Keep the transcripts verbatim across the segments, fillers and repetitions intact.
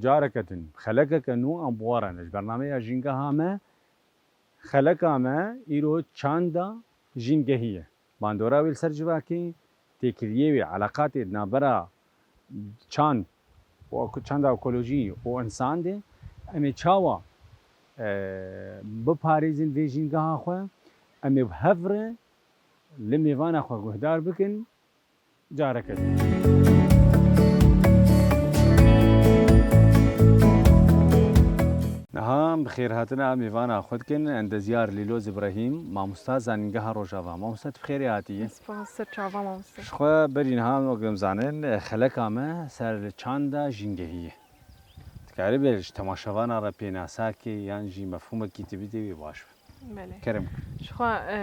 Careke din, xelekeke nû em bi we re ne. Ji bernameya Jîngeha me, xeleka me îro çanda jîngehî ye. Bandora wê li ser civakê, têkiliyê wê, eleqatê di navbera çand û eko-, çanda ekolojî û însan de, em ê çawa, e, biparêzin vê jîngeha xwe, em ê bi hev re li mêvana xwe guhdar bikin. Careke din. Niha bi xêrhatina mêvana xwe dikin, endezyar Lîloz Îbrahîm, mamosta zanîngeha Rojava. Mamosta, tu bi xêrê hatiyî. Spas, ser çava mamosta. Ji xwe berî niha wek em zanin, xeleka me ser çanda jîngehî ye. Dikarî bê ji temaşevana re pênasakê yan jî mefhûmekî tu bidî wê baş be. Belê. Kerem. Ji xwe, e,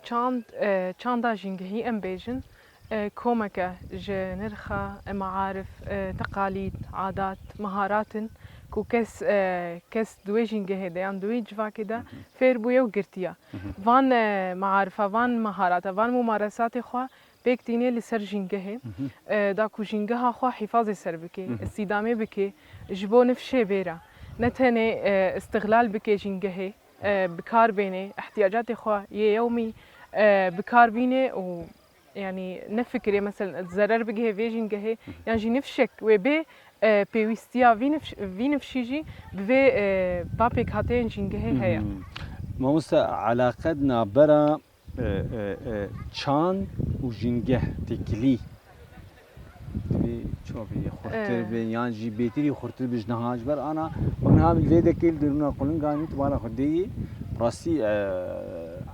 çand, e, çanda jîngehî em bêjin, e, komeke ji nirxa, e, maarif, e, teqalîd, adat, meharat in ku kes, e, kes di wê jîngehê de yan di wê civakê de Hı hı. fêr bûye û girtiye. Hı hı. Van, e, maarifa, van meharata, van mumaresatê xwe pêk tînê li ser jîngehê, Hı hı. e, da ku jîngeha xwe hîfazê ser bike, Hı hı. îstîdamê bike, ji bo nifşê bê re. Ne tenê, e, îstixlal bike jîngehê, e, bi kar bêne, ihtiyacatê xwe yê yewmî, e, bi kar bîne û, yanî, ne fikirê, meselen, zerer bigihê vê jîngehê, Hı hı. yan jî nifşek wê bê, e, pêwîstiya vî nifş-, vî nifşî jî bi vê, e, ba pêkhateyên jîngehê Hı hı. heye. Mamoste, eleqe di navbera e, e, e, çand û jîngeh têkilî divê çawa bê, xurtir Ee. bin yan jî bêtirî xurtir bin ji niha, ji ber ana wek niha min vê dekê li derûna qulingan wî tu bala xwe deyî, rastî, e,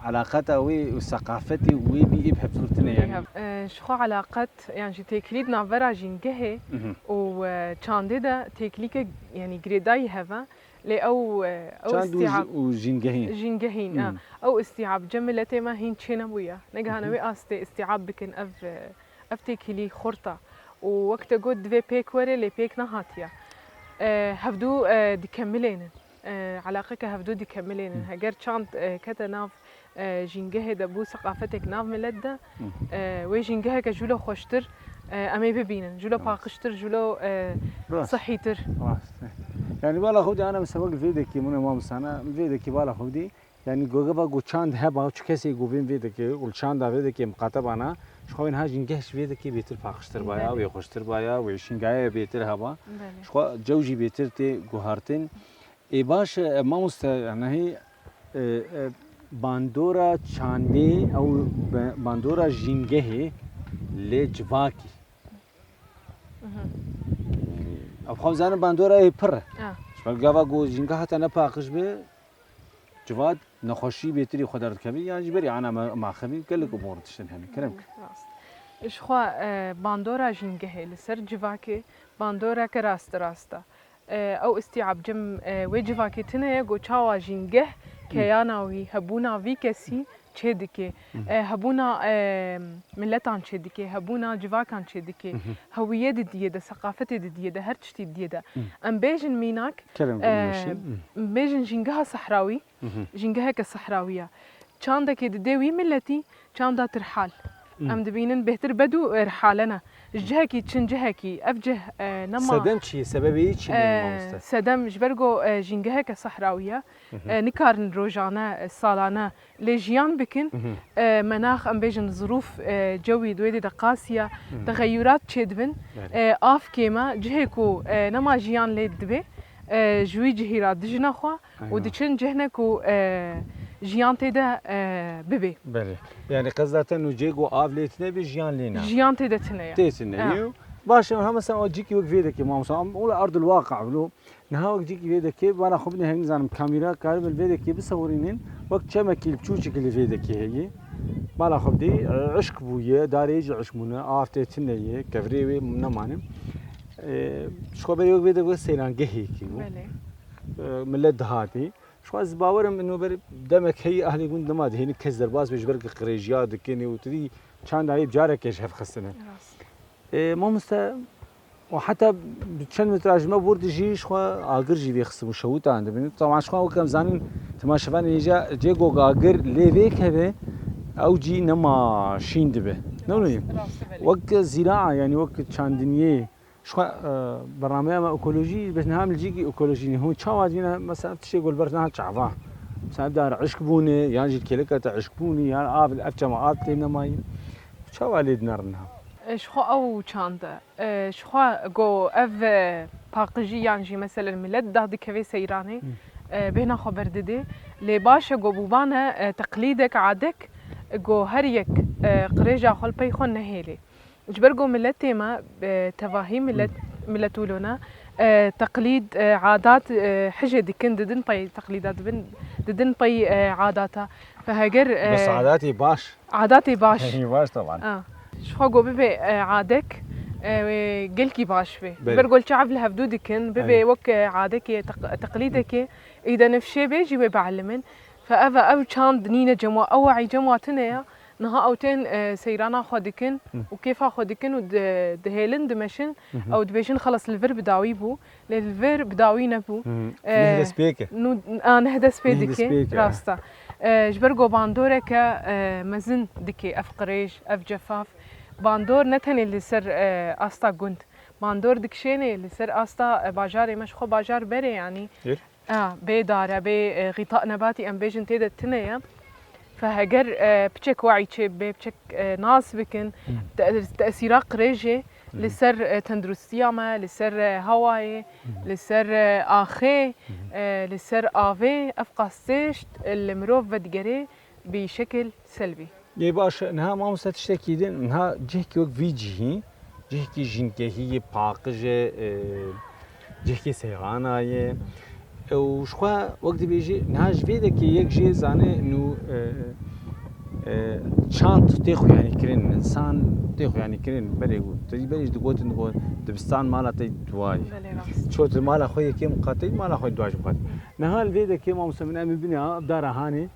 eleqeta wê û seqafetê wê bî ê bi hevkirtine yanî. Ee, ji xwe eleqet yan jî têkilî di navbera jîngehê Mhm. û, e, çandê de têkilîke, yanî girêdayî heve. Lê ew, e, ew Çand û îstîab j-, û jîngehîn. Jîngehîn, e. Hmm. Ew îstîab cem miletê me hîn çênebûye. Negihane Mhm. wê astê îstîab bikin ev, e, ev têkilî xurt e. Û wek te got divê pêk were, lê pêk nehatiye. E, hevdû, e, dikemilênin. E, eleqeke hevdû dikemilênin. Hmm. Heger çand, e, kete nav e, jîngehê de bû seqafetek nav milet de, Hı. e, wê jîngeheke jûlo xweştir, e, em ê bibînin. Jûlo Rast. paqijtir, jûlo, e, Rast. sihîtir. Rast. Yani bala xwe dî ana mesela wek vê dekî, min ema misana, vê dekî bala xwe dî, yani gogeva go çand heba, çi kesê go vên vê dekê, û çanda vê dekê miqatebana, ji xwe wên ha jîngeh ji vê dekê bêtir paqijtir baya, Belê. wê xweştir baya, wê şîngayê bêtir heba. Belê. Ji xwe cew jî bêtir tê guhartin. Ê baş e, mamoste, nehî, e, e, bandora çandê ew be-, bandora jîngehê lê civakî. Mhm. Ew xwe zanin bandora ê pir e. Ah. Ji ber gava ku jîngeha te nepaqij be, civat nexweşî bêtirî xwe derdikevî, yan jî berî ana me-, maxemî gelek umor tiştin hene. Kerem kir. Rast. Ji xwe, e, bandora jîngehê li ser civakê bandoreke rasterast e. E, ew îstîab cem, e, wê civakê tune ye, ku çawa jîngeh, Hı. keyana wî, hebûna vî kesî çêdike. Hı. E, hebûna, e, miletan çêdike, hebûna civakan çêdike. Hı hı. Hewiyê didiyê de, seqafetê didiyê de, her tiştî didiyê de. Hı. Em bêjin mînak, Kerem e, gulmeşî. Hı. em bêjin jîngeha sehrawî, Hı hı. jîngeheke sehrawî ye. Çandekê didê wî miletî, çanda tirhal. Hı. Em dibînin bêhtir bed û, e, rihale ne. Ji cihekî çin cihekî, ev cih, e, nema Sedem çi ye? Sebebê wî çi ye, e, mamoste? Sedem ji ber ku, e, jîngeheke sehrawî ye. Hı hı. E, nikarin rojane, e, salane lê jiyan bikin. Hı hı. E, menax, em bêjin zirûf, e, cewî di wê dê de qasî ye. Hı hı. Texeyûrat çêdibin. Belê. E, av kêm e, cihê ku, e, nema jiyan lê dibe, e, ji wî cihî re dijine xwe. Aynen. Û diçin cihne ku, e, jiyan tê de, e, bibe. Belê. Yani qezda te nû cê ku av lê tine bê, jiyan lê ne. Jiyan tê de tine ye. Tê tine ye. Baş e, ha mesela o cîkî wek vê dekê mamosta. Em, ola erdul waqi bû. Niha wek cîkî vê dekê, bala xwe bidin hêk nizanim kamîra karibin vê dekê bisewirînin. Wek çemekî li biçûçikî li vê dekê heye. Bala xwe bidî, e, uşk bûye, darê jî uşk bûne, av tê tine ye, kevirê wê nemane. E, ji xwe berê wek vê dekê wek seyrangehêkî bû. Belê. E, milet dihatî. Ji xwe ez bawer im, ino ber demek heyî ahlê gund nema dihênin kes derbas be, ji ber ku qirêjiya dikin û tu dî çanda wê bi careke ji hev xistine. Rast. E, mamoste, û heta bi çend metra ji me bûr dijî ji xwe agir jî vêxistin û şewitandibin. Teban ji xwe wek em zanin, temaşevanên hêja cê ku agir lê vêkeve, ew cî nema şîn dibe. Ne wilo ye? Rast, rast, belê. Wek zîraa, yanî wek çandiniyê, Ji xwe, e, bernameya me ekolojî, bes niha em li cîkî ekolojî ne. Hûn çawa dibîne, mesela, tiştê ku li ber niha çava? Mesela, ev dar eşk bûne, yan jî kêleka te eşk bûne, yan av, ev çema av tê nemayî. Çawa lê dinerin niha? E, ji xwe ew çand e. E, ji xwe go ev, e, paqijî yan jî, meselen, milet da dikeve seyranê, e, bêhna xwe berdidê. Lê baş e go bûbane, e, teqlîdek, adek, go her yek, e, qirêja xwe li pey xwe nehêlê. Ji ber ku miletê me, e, tevahî milet, milet wilo ne, e, teqlîd, e, adat, e, hijê dikin, didin pey teqlîda, dibin, didin pey, e, adata. Fe heger, e, Bes adatê baş. Adatê baş. Hî, baş teban. A. Ji xwe ku bibe, e, adek, e, wê gelkî baş be. Belê. Ji ber ku li çav li hevdû dikin, bibe Aynen. wek, e, adekê, teq-, teqlîdekê, îde nifşê bê jî wê bielimin. Fe ev, ev çand nîne cem wa, ew wayî cem wa tune ya. Niha ew tên, e, seyrana xwe dikin Hı. û kêfa xwe dikin û di-, dihêlin, dimeşin. Hı hı. Ew dibêjin, xelas, li vir bi dawî bû. Lê li vir bi dawî nebû. Hı. E, Neh dest pê ke. nû-, a, neh dest pê Neh dest dike, pê ke. rast e. E, ji ber ku bandoreke, e, mezin dike ev qirêj, ev cefaf. Bandor ne tenê li ser, e, asta gund. Bandor dikişêne li ser asta, e, bajarê me, ji xwe bajar berê, yanî. Êr. A, bê dare, bê, e, xîta nebatî em bêjin tê de tune ye. Fe heger, e, piçek wayî çê bibe, piçek, e, nas bikin, Hmm. te-, tesîra qirêjê Hmm. li ser, e, tenduristiya me, li ser, e, hewayê, Hmm. li ser, e, axê, Hmm. e, li ser avê, ev qas tişt, e, li mirov vedigerê bi şekil selbî. Yê baş e, niha mamoste tiştekî din, niha cihkî wek vî cihî, cihkî jîngehî yê paqij e, e, cihkî seyrana ye. E, û ji xwe wek dibêjî, niha ji vê dekê yek jê zane nû, e, e, çand tê xuyanî kirin, insan tê xuyanî kirin, berê got, berê jî digotin, digot, dibistan mala te duwa ye. Belê, rast. Ço tu mala xwe yekê miqate, mala xwe duwa jî miqate. Niha li vê dekê mamoste min em ê bine, ev dara hanê,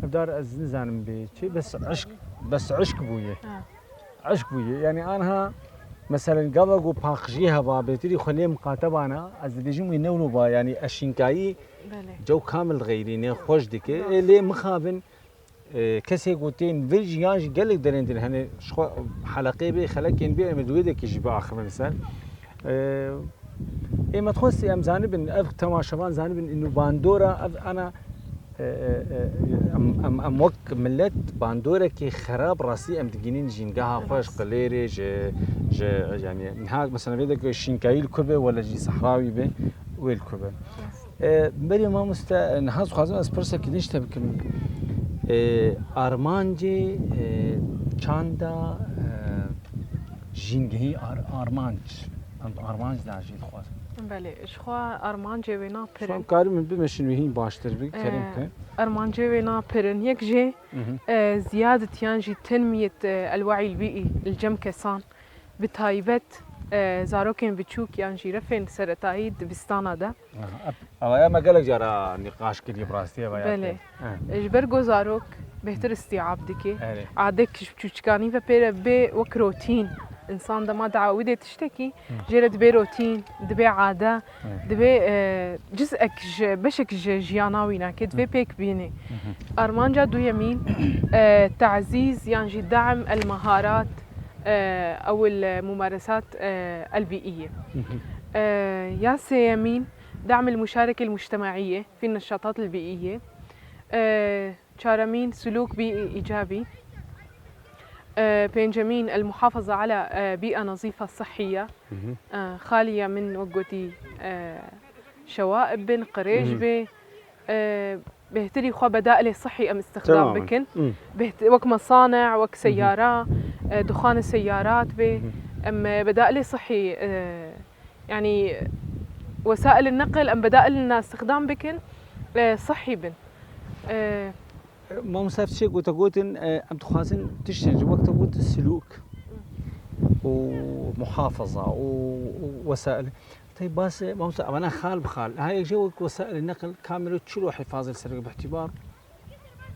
Ev dar ez nizanim bê çi, bes eşk, bes eşk bûye. Ha. Eşk bûye. Yanî anha, meselen, gava ku paqijî heva bêtirî xwe lê miqatebana, ez dibêjim wê newlo ba, yanî eşînkayî Belê. cew kamil xeyrî nê xweş dike. Rast. Ê lê mixabin, e, kesê ku tên vir jî yan jî gelek derên din hene, ji xwe heleqê bê, xelekên bê, em ê di wê dekê jî biaxivin ser. E, Ê me dixwest em zanibin, ev temaşevan zanibin, inu bandora, ev ana, e, e, e, em, em, em wek millet bandorekî xerab rastî em digînin jîngeha xwe ji Rast. qilêrê, ji, ji, yanî niha mesela vê de ku şînkayî li ku be, wele jî sehrawî be, wê li ku be. Rast. E, berê mamoste, niha dixwazim ez pirsekî din ji te bikim. E, armancê, e, çanda, e, jîngehî ar-, armanc. Em armanc da jî dixwazin. Belê, ji xwe armancê wêna pir Şu an in. Karim bimeşin wî hîn baştir bi, Ee, kerem ke. Armancê wêna pir in. Yek jê, Mhm. e, ziyadetiyan jî tenmiyet, e, el-we'î el-bî'î li cem kesan, bi taybet, e, zarokên biçûk yan jî refên seretayî dibistana de. Aha, ep-, ama ya me gelek cara nîqaş kiriye bi rastî ya. Belê. He. Ji ber ku zarok bêhtir îstîab dike. Erê. Adek ji çûçikanî ve pê re bê wek rotîn. Însan dema diewidê tiştekî, Hı. jê re dibê rotîn, dibê ade, Hı. dibê, e, cizek ji, beşek ji jiyana wî nake, dibê Hı. pêk bînê. Hı hı. Armanca duyemîn, e, tazîz yan jî daim el meharat, e, ew il mumaresat, e, el bîî ye. Hı hı. E, ya sêyemîn, دعم المشاركة المجتمعية في النشاطات البيئية. آه، çaremîn, سلوك بيئي إيجابي. آه، pêncemîn, المحافظة على، آه، بيئة نظيفة صحية. Mhm. آه، خالية من، wek gotî، آه، şewaib bin, qirêj Mhm. bê. آه، bêhtirî xwe bedailê sihî em îstixdam Temamen. bikin. Mhm. Bêht-, wek mesanê, wek Mhm. seyara, آه، duxanê seyarat bê. Mhm. Em, آه، bedailê sihî، آه، Yani, wesail neqil em bedailna îstixdam bikin, e, sihî bin. E, Mamoste, ev tiştê ku te gotin, e, em dixwazin tiştên ji wek te gotin silûk û muhafaza û, û wesail. Tey bas, e, mamoste, evana xal bi xal. Ha, yek jê wek wesail neqil kamilo çilo hifaz li ser bi îtîbar.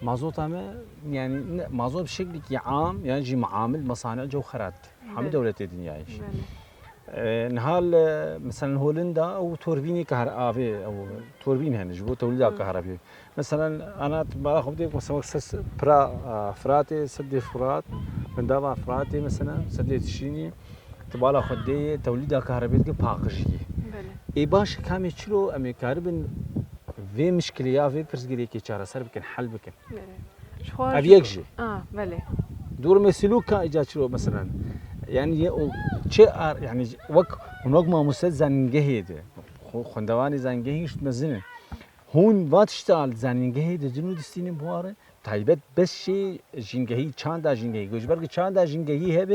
Mazota me, yani, ne, mazot bi şeklekî am, yan jî muamil mesanê cewxerat. Hemî Belê. dewletê dinyayê jî. Belê. E, niha li, mesela, Holinda ew torbînê kar avê, ew torbîn hene ji bo tewlîda Hı. kahrabê. Mesela, ana bala xwe bidê, mesela, wek ses pira, a, Firatê, Sedê Firat, bindava Firatê, mesela, Sedê Tişrînê, Ti bala xwe dê tewlîda kahribê dike paqijiyê. Belê. Ê baş kamê çilo em ê karibin vê mişkilê ya vê pirsgirêkê çareser bikin, hel bikin. Belê. Ji xwe Ev ji- yek jî. Ah, belê. Durumê silûka îca çilo mesela. Yani ye o çi ar yani wek hunok mamoste zanîngehê de. Xwe- Xwendevanê zanîngehî hişt mezin in. Hûn va tişta li zanîngehê didin û distînin buhare. Taybet bes şê jîngehî, çanda jîngehî. Ji ber ku çanda jîngehî hebe,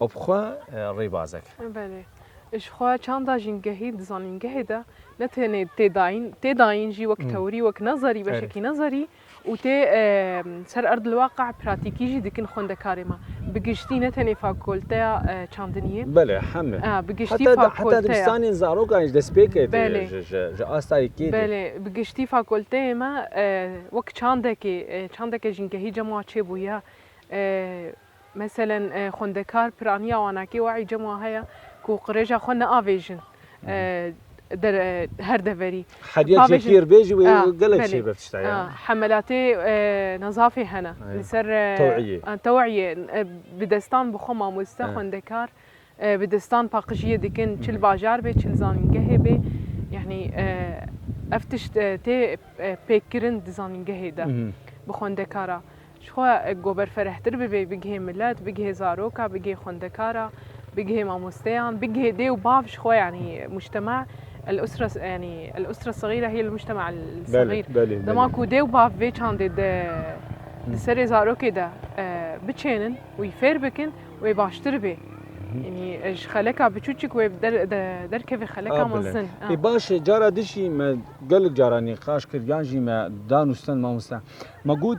ew bi xwe e, rêbazek. Belê. Ji xwe çanda jîngehî di zanîngehê de ne tenê tê dayîn, tê dayîn jî wek Hmm. tewrî, wek nezerî, Erê. beşekî nezerî û tê e, ser erd li waqe pratîkî jî dikin xwendekarê me. Bi giştî ne tenê fakulteya e, çandiniyê. Belê, heme. E, bi giştî Heta, heta fakulteya. dibistanên zarokan ji destpêkê Belê. tê ji, ji, ji asta yekê tê. Belê, bi giştî fakulteyê me e, wek çandekê, e, çandeke jîngehî cem wa çêbûye. E, meselen e, xwendekar piraniya wanakê wayî cem wa heye ku qirêja xwe neavêjin e, der, e, her deverî. Her yek Pavê jê jî- pîr bêjî wê Ah, gelek belê. şêve tişta ya. Ah, hemelatê e, nezafê hene. Aynen. Li ser e, Tewiyê. e, tewiyê, e, bi destan bi xwe mamoste Evet. xwendekar e, bi destan paqijiyê dikin, çi li Mhm. bajar bê, çi li zanîngehê bê. Yanî e, ev tişt e, tê e, pêkkirin di zanîngehê de Mhm. bi xwendekara. Ji xwe e, go berferehtir bibe, bigihê milet, bigihê zaroka, bigihê xwendekara, bigihê mamosteyan, bigihê dê û bav ji xwe, yanî mujtema, el usre, yanî el usre sexîre hiye el mujtema el Belê, sexîr. belê, Dema belê. ku dê û bav vê çandê de di serê zarokê de e, biçênin û yî fêr bikin, wê baştir bê. Yanî e, ji xeleka biçûçik wê der, de, derkeve xeleka A, belê. mezin. Ha. Ê baş e, cara dişî me gelek cara nîqaş kir, yan jî me dan û sten mamoste. Me got,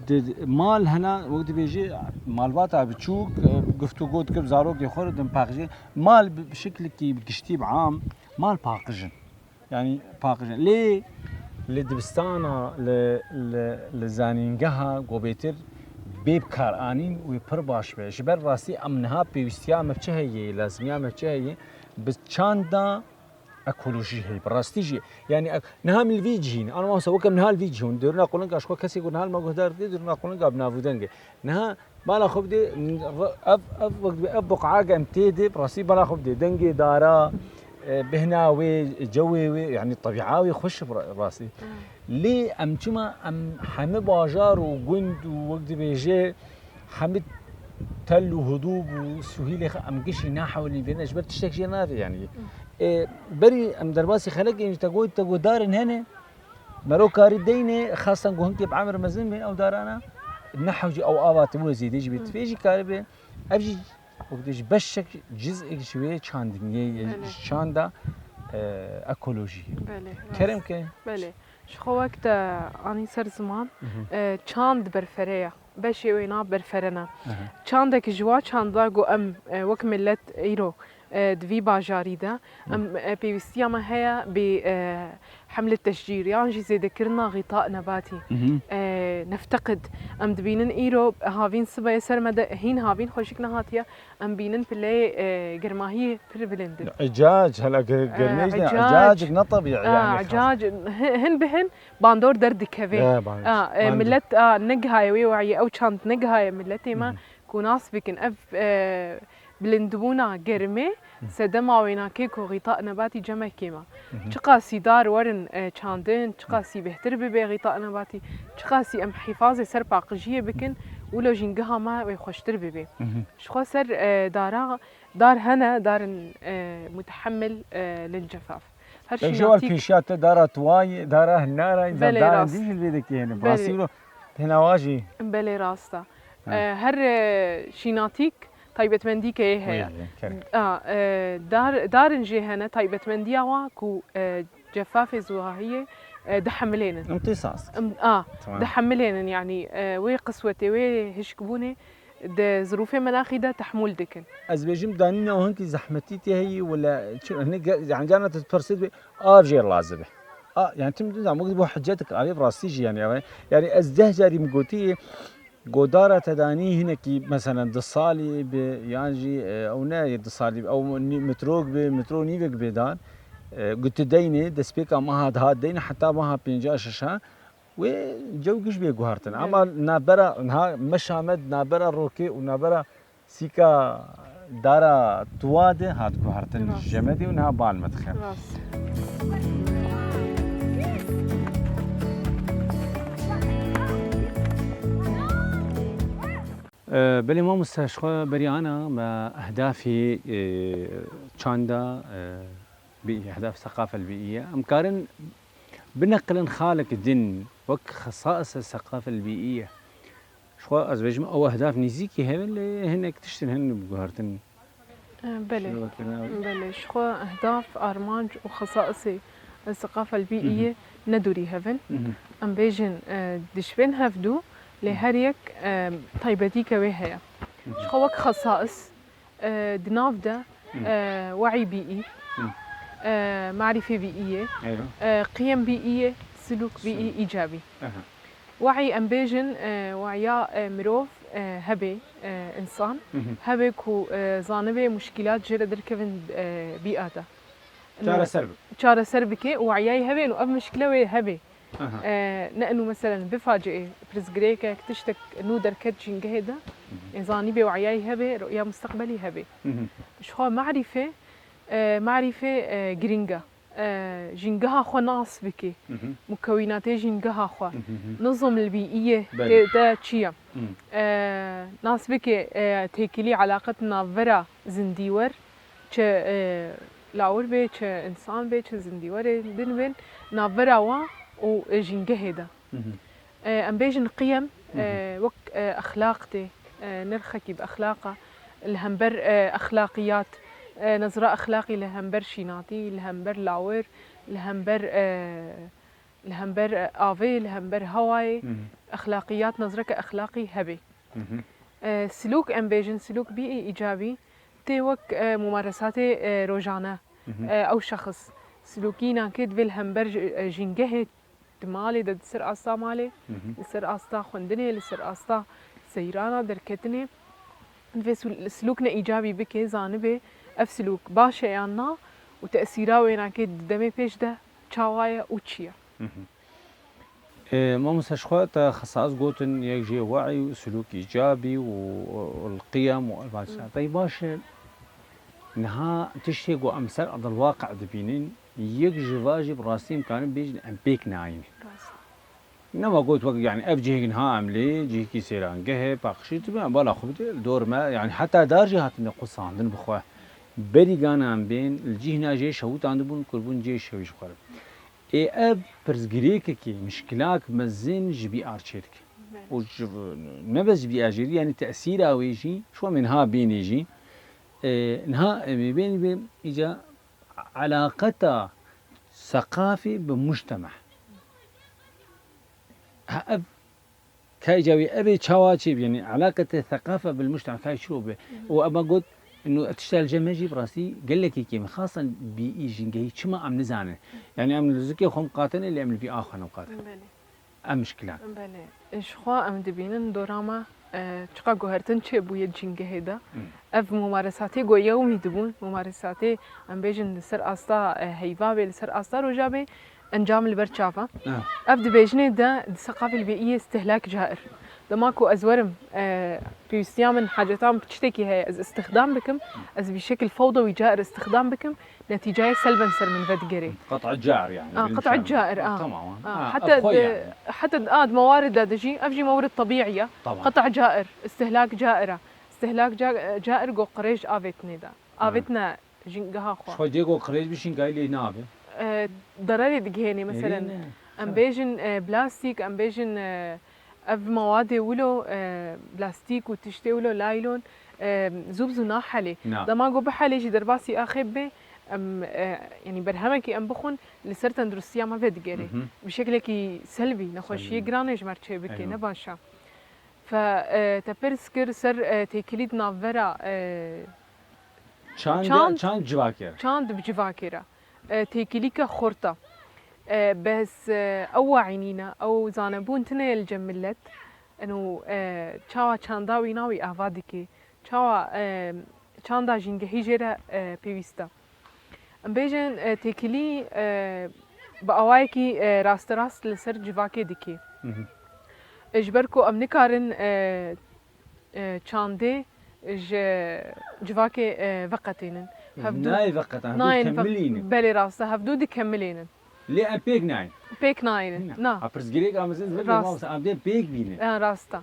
di mal hena, wek dibêjî, malbata biçûk, e, guftûgo dike bi zarokê xwe re din paqijê. Mal bi, bi şeklikî, bi giştî, bi am, mal paqij in. Yanî paqij in. Lê li dibistana, li, li, li zanîngeha go bêtir bê bikaranîn wê pir baş be. Ji ber rastî em niha pêwîstiya me çi heye, lazimiya me çi heye, bi çanda ekolojî heye, bi rastî jî. Yanî ek-, niha min li vî cihî ne. Ana wasa weke min niha li vî cihî hûn. Dêrina qulinka ji xwe kesê ku niha li me guhdar dike, dêrina qulinka bi navûdeng e. Niha bala xwe bidê, ev, ev, wek dibê, ev buqayeke em tê de, bi rastî bala xwe bidê. Dengê dara, e, bihna wê, cewê wê, yanî tebîa wê xweş e bi ra-, rastî. Lê em çima em hemî bajar û gund û wek dibêje, hemî tel û hudûb û suhîlê xwe em gişî nahewilîn vêne ji ber tiştek jê navê yanî. E, berî em derbasî xelekê jî te got, te got darin hene, mero karî deyne, xastan ku hinkê bi emir mezin bên ew darana, nehewcî ew ava tibû zêde jî bê tifê jî karibe. Ev jî wek dibêjî beşek ciz'ek ji wê çandiniyê, Belê. Çanda e, ekolojî. Belê, rast. Kerem ke. Belê. Ji xwe wek te anî ser ziman, e, çand berfere ye. Beşê wê nav berfere ne. Çandek ji wa çanda ku em, e, wek millet îro, e, di vî bajarî de, em, e, pêwîstiya me heye bi, e, hemle teşcîr yan jî zêdekirina xîta nebatî. E, nefteqid. Em dibînin îro havîn sibe ye ser me de hîn havîn xweşik nehatiye. Em bînin pileyê, e, germahiyê pir bilind in. Îcac, hela ge-, germêj ne, îcac. Îcacek ne tebîî yanî. Îcac, hi-, hin bi hin bandor derdikeve. Ya, bandor. A, e, bandor. Millet, a, negihaye wê wayî, ew çand negihaye milletê me ku nas bikin. Ev, e, bilindbûna germê sedema wênakê ku xîta nebatî cem e kêm e. Çiqasî dar werin, e, çandin, çiqasî bêhtir bibe xîta nebatî, çiqasî em hîfazê ser paqijiyê bikin, wilo jîngeha me wê xweştir bibe. Ji xwe ser, e, dara, dar hene, darên, e, mutehemil, e, lil cefaf. Her şînatîk pêşiya te dara tuwayê, dara hinara, însan daran dî jî li vê dekê hene. Belê. Rastî wilo hêna wa jî. Belê rast e. E, her, e, şînatîk taybetmendîkê heye. A, e, dar, darên jê hene taybetmendiya wa ku, e, cefafê zûahiyê, e, dihemilênin. Imtîsas. Im-, a, tamam. Dihemilênin, yanî, e, wê qiswetê, wê hişkbûnê di zirûfê menaxî de tehmûl dikin. Ez bêjim danîna hinkî zehmetî tê heyî wele çi, hinek ge-, yanî carna tu pirsî dibê, av jê lazim e. A, yanî tim dizam, wek bo hiccetik avê rastî jî yanî ev e. Yanî ez deh carî min gotî, godara te danî hinekî, meselen, du salî bi, yan jî, e, ew ne yê du salî bi, ew nî-, metrok bi, metro nîvek bi dan, e, gu tu deynê, destpêka meha dihat deynê, heta meha pênca şeşa, wê cew giş bê guhartin. Belê. Ama nabera, niha meşa me di nabera rokê û nabera sîka Dara tuwa de hat guhertin Rast. Jemedî û niha bal me dixe. Rast. Ee, belê mamoste, ji xwe berî ana me ehdafî, e, çanda, e, bî, ehdaf seqafel bî ye. Em karin bineqilin xalek din wek xesais seqafel bî ye. Ji xwe ez bêjim ew ehdaf nîzîkî hene, lê hinek tiştin hene guhertin. E, belê. Şîrove kirina wî. Belê, ji xwe ehdaf, armanc û xesaisê, e, seqafel bî Hı hı. Yê ne dûrî hev in. Hı hı. Em bêjin, e, dişibên hevdû, lê Hı. Her yek, e, taybetîke wê heye. Hı hı. Ji xwe wek xesais, e, di nav de, Hı. E, we'î bî, Hı. E, marîfê bî yê, Eywa. E, qiyem bî yê, silûk bî Silûk. Îcabî. Aha. We'î em bêjin, e, we'ya, e, mirov, e, hebê, e, insan, Hı hı. Hebê ku, e, zanibê muşkîlat jê re derkevin, e, bîa de. Çareser bike. Çareser bike û we'yayî hebê û ev muşkile wê hebê. Aha. E, ne inu meselen bi faciê, pirsgirêkek, tiştek nû derket jîngehê de, Hı hı. E, zanîbê we'yayî hebê, ru'ya mustaqbelî hebê. Hı hı. Ji xwe marîfê, e, marîfê, e, girîng e. E, jîngeha xwe nas bike, Hı hı. Mukewînatê jîngeha xwe, Hı hı hı. Nizm li bî yê Belê. Tê de çi ye? Hı. E, nas bike, e, têkilî, elaqet navbera zindîwer, çi, e, lawir bê, çi insan bê, çi zindîwerê din bên, navbera wan û, e, jîngehê de. Hı hı. E, em bêjin qiyem, Hı hı. E, wek, e, exlaq tê, e, nirxekî bi exlaqa, li hember, e, exlaqiyat, e, nezra exlaqî li hember şînatî, li hember lawir, li hember, e, li hember, e, avê, li hember hewayê, Hı hı. Exlaqiyat, nezreke exlaqî hebê. Hı hı. E, silûk em bêjin, silûk bî îcabî, tê wek, e, mumaresatê, e, rojane. Hı hı. E, ew şexs silûkî nake divê li hember ji, e, jîngehê di malê de, di ser asta malê, Hı hı. Li ser asta xwendinê, li ser asta seyrana derketinê, divê sil-, silûk ne îcabî bike, zanibê ev silûk baş e yan na û tesîra wê nake di demê pêş de çawa ye û çi ye. Hı hı. Ê, mamoste, ji xwe te xesais gotin, yek jê we'î û silûk îcabî û, û, û qiyem û ev Hı. Tey baş e, niha tiştê ku em ser erdil waqi dibînin, yek ji va jî bi rastî em karin bêjin em pêk nayînin. Rast. Nema got wek, yani, ev cihê niha em lê cihekî sêrangeh e, paqijî dibe, em bala xwe bide li dor me, yani, heta dar jî hatine qusandin bi xwe. Berî gana em bên, li cî hina jê şewitandibûn, kirbûn cihê şewî ji xwe re. Ê ev pirsgirêkekê, mişkilak mezin ji bî ar çêdike. Belê. Û ji, ne bes ji bî ar jêdî, yani tesîra wê jî, ji xwe em ê niha bînî jî, ê, niha em ê bênî bê, îca elaqeta seqafê bi mujtema. Ha, ev Ka îca wî ev ê çawa çêbî, yanî elaqete seqafe bil mujtema ka çiro be. Hı hı. Û ema got, inu tişta li cem me jî bi rastî gelekî kêm e. Xasan bî î jîngehî çima em nizanin. Yanî em li zikê xwe miqatin e, lê em li vî a xwe nemiqatin. Belê. Ev mişkilan. Belê. Ji xwe em dibînin dora me, e, çiqa guhertin çêbûye jîngehê de. Hı. Ev mumaresatê ku yewmî dibûn, mumaresatê em bêjin li ser asta, e, heyva bê, li ser asta roja bê, encam li ber çav e. Ha. Ev dibêjinê de di seqafê li bê yê istihlak cair. Dema ku ez werim, e, pêwîstiya min, haceta min bi tiştekî heye, ez istixdam bikim, ez bi şekil fewdewî cair istixdam bikim, netîceyê selben ser min vedigerê. Qet'a cair yani. Ah, qet'a cair, ah. Tamam. Ah, heta di, heta di, ah, di mewarid de jî, ev jî mewrid tebîî ye. Tamam. Qet'a cair, istihlak cair e. Istihlak ca-, cair ku qirêj avêtinê de. Ha. Avêtine jîngeha xwe. Ji xwe cê ku qirêj bi şîngayî lê nabe. E, dererê digihênê, meselen. Erê ne. Em bêjin, e, plastîk, em bêjin, e, ev mewadê wilo, e, plastîk û tiştê wilo, laylon, e, zû bi zû nahelê. Na. Dema ku bihelê jî derbasî axê bibe, em, e, yanî berhemekî em bixwin, li ser tenduristiya me vedigerê. Mhm. Bi şeklekî selvî, nexweşiyê Selvî. Giranê ji me re çêbike, Eywa. Ne baş e. Fe, e, te pirs kir ser, e, têkilî di navbera, e, Çand, çand, çand civakê re. Çand bi civakê re. E, têkilîke xurt e. E, bes, e, ew we'î nîne, ew zanebûn tune ye li cem millet. Eno, e, çawa çanda wî navî ava dike. Çawa, e, çanda jîngehî jê re, e, pêwîst e. Em bêjin, e, têkilî, e, bi awayekî, e, rasterast li ser civakê dike. Mhm. E, ji ber ku em nikarin, e, e, çandê Ji civakê, e, veqetînin. Hevdû Nayê veqetan, hevdû nayên ve-, kemilînin. Belê rast e, hevdû dikemilînin. Lê em pêk nayên. Pêk nayênin. Na. Na. Ha, pirsgirêk a mezin zî Rast. Mamoste, em dê pêk bînin. E, rast e.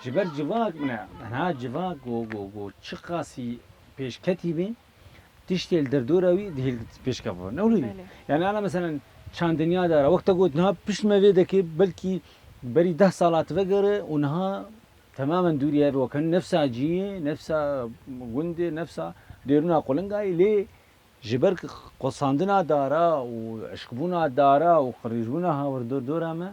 Ji ber civak, ne, niha civak ku, ku, ku çiqasî pêşketî bê, tiştê li derdora wî dihêl pêşkevin. Ne wilo? Belê. Yani ana meselen çandiniya dara, wek te got niha pişt me vê dekê, belkî berî deh sala tu vegere û niha temamen dûrî ye, weke nefsa cihê, nefsa gundê, nefsa dêrûna qulinga yê, lê ji ber qosandina dara û eşkbûna dara û qirîjbûna ha wir dor dora me,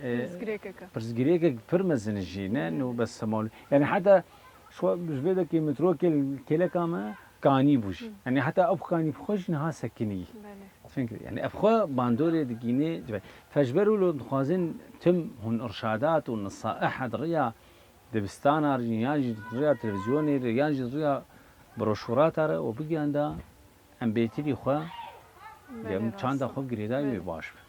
e, Pirsgirêkeke. Pirsgirêkek pir mezin jî ne, no bes semal. Yani heta şu ji vê dekê metroyekê li kêleka me kanî bû jî. Hı. Yani heta ev kanî bi xwe jî niha sekinî. Belê. Fêm kir. Yani ev xwe bandorê digînê. Fe ji ber wilo dixwazin tim hûn irşadat û nesaiha di riya dibistana re jî, yan jî di riya televîzyonê re, yan jî di riya broşurata re û bigihanda em bêtirî xwe, Belê, em çanda rast. Xwe girêdayî Belê. Wê baş be.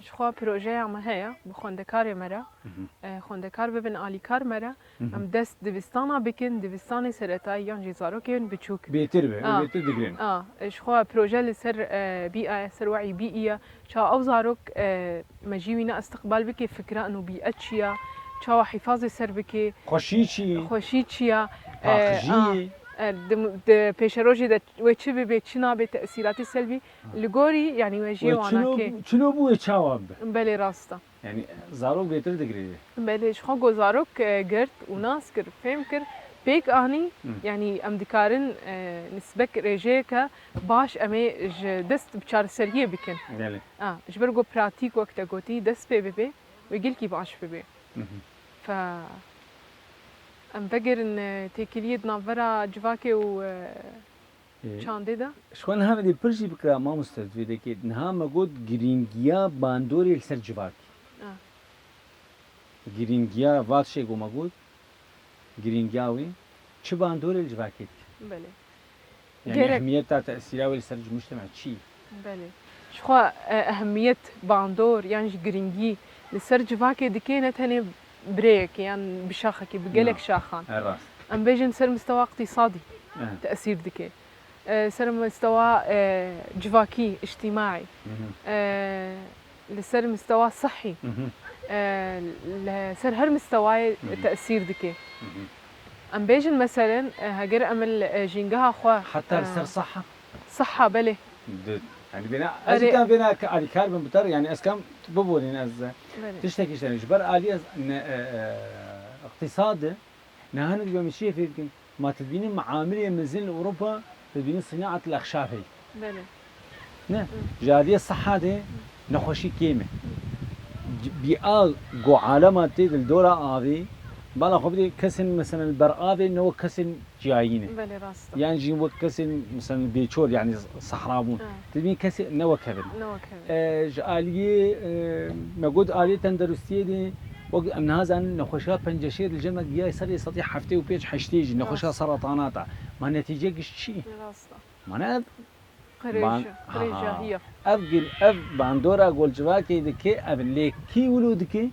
Ji xwe projeya me heye, bi xwendekarê me re, Hı hı. e, xwendekar bibin alîkar me re, Hı hı. Em dest dibistana bikin, dibistanê seretayî yan jî zarokên biçûk. Bêtir be, A. Bêtir digrin. A, ji xwe proje li ser, e, bîa ye, ser we'î bîî ye. Ça ew zarok, e, me jî wî ne istiqbal bike, fikra û bîe çi ye, çawa hîfazê ser bike. Xweşî çi ye? Xweşî çi ye? Paqijî E, a, ye? e, di, di pêşerojê de wê çi bibe, çi nabe, tesîratê selbî. Li gorî, yanî we jiyê Wê çilo, wanakê. Çilo bû wê çawa bibe? Belê rast e. Yanî zarok bêtir digirê. Belê, ji xwe ku zarok, e, girt û nas kir, fêm kir, pêk anî, Hı. Yanî em dikarin, e, nisbek rêjeyeke baş em ê ji dest bi çareseriyê bikin. Belê. A, ji ber ku pratîk wek te gotî dest pê bibe, wê gelkî baş bibe. Hı hı. Fe em vegerin, e, têkiliyê di navbera civakê û, e, Ê, çandê de? Ji xwe niha vê pir jî bike mamoste, vê dekê niha me got girîngiya bandorê li ser civakê. Ah. Girîngiya va tiştê ku me got, girîngiya wê çi bandorê li civakê dike? Belê. Yani Gerek ehmiyeta tesîra wê li ser mujtema çi ye? Belê. Ji xwe, e, ehmiyet bandor yan jî girîngî li ser civakê dike ne tenê birêyekê yan bi şaxekê, bi gelek Ha, şaxan. He rast. Em bêjin ser mistewa iqtîsadî He. Tesîr dike. E, ser mistewa, e, civakî, îctîmaî. Hı hı. E, li ser mistewa sihî. Hı hı. E, li ser her mistewayê Hı hı. Tesîr dike. Hı hı. Em bêjin meselen, e, heger em li, e, jîngeha xwe, Heta li e, ser siha? Siha, belê. Di, yani bêna, ez Erê. Dikam bêna ke alîkar bin bitar, yani ez kam biborîn ez, e, Belê. Tiştekî işte, ji ber aliyê ne, e, e, iqtîsad e, niha hinek ji me çiyê fêr dikin? Ma tu dibînî miamilê mezin li Ewropa, tu dibînî sinaet el exşab heye. Belê. Ne? Hı. Ji aliyê siha de nexweşî kêm e. Bîa ku alema tê di li dora avê, bala xwe bidê kesên mesela li ber avê ne wek kesên ciyayî ne. Belê, rast e. Yan jî wek kesên mesela bêçol, yani sahra bûn. Ha. Tu dibînî kesê ne wek hev in. Ne wek hev in. E, ji aliyê, e, me got aliyê tenderustiyê de wek em niha zanin nexweşiya penceşêr li cem me giyayê serê sedî heftê û pênc heştê jî nexweşiya Rast. Seretanata. Ma netîcek ji çi? Rast e. Ma ne ev Qirêj, ban-, qirêjahiya. Ha. Ev gir-, ev bandora golcivakê dike, ev lê kî wilo dike?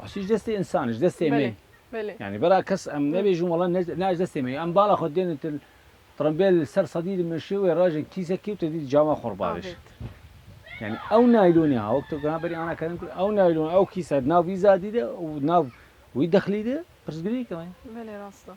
Asî ji destê însan, ji destê me. Belê, belê. Yani bera kes em Hı. Nebêjin wala ne, ne ji destê me. Em bala xwe dênin til, trimbêl li ser sedî dimeşe wê rajin kîsekî û te dî cama xwe bavêj. Avêt. Yani ew naylonê ha, wek tu gana berî ana kedim kir, ew naylon, ew kîse di nav wî zadî de û nav wî dexlî de pirsgirêk e. Belê, rast e.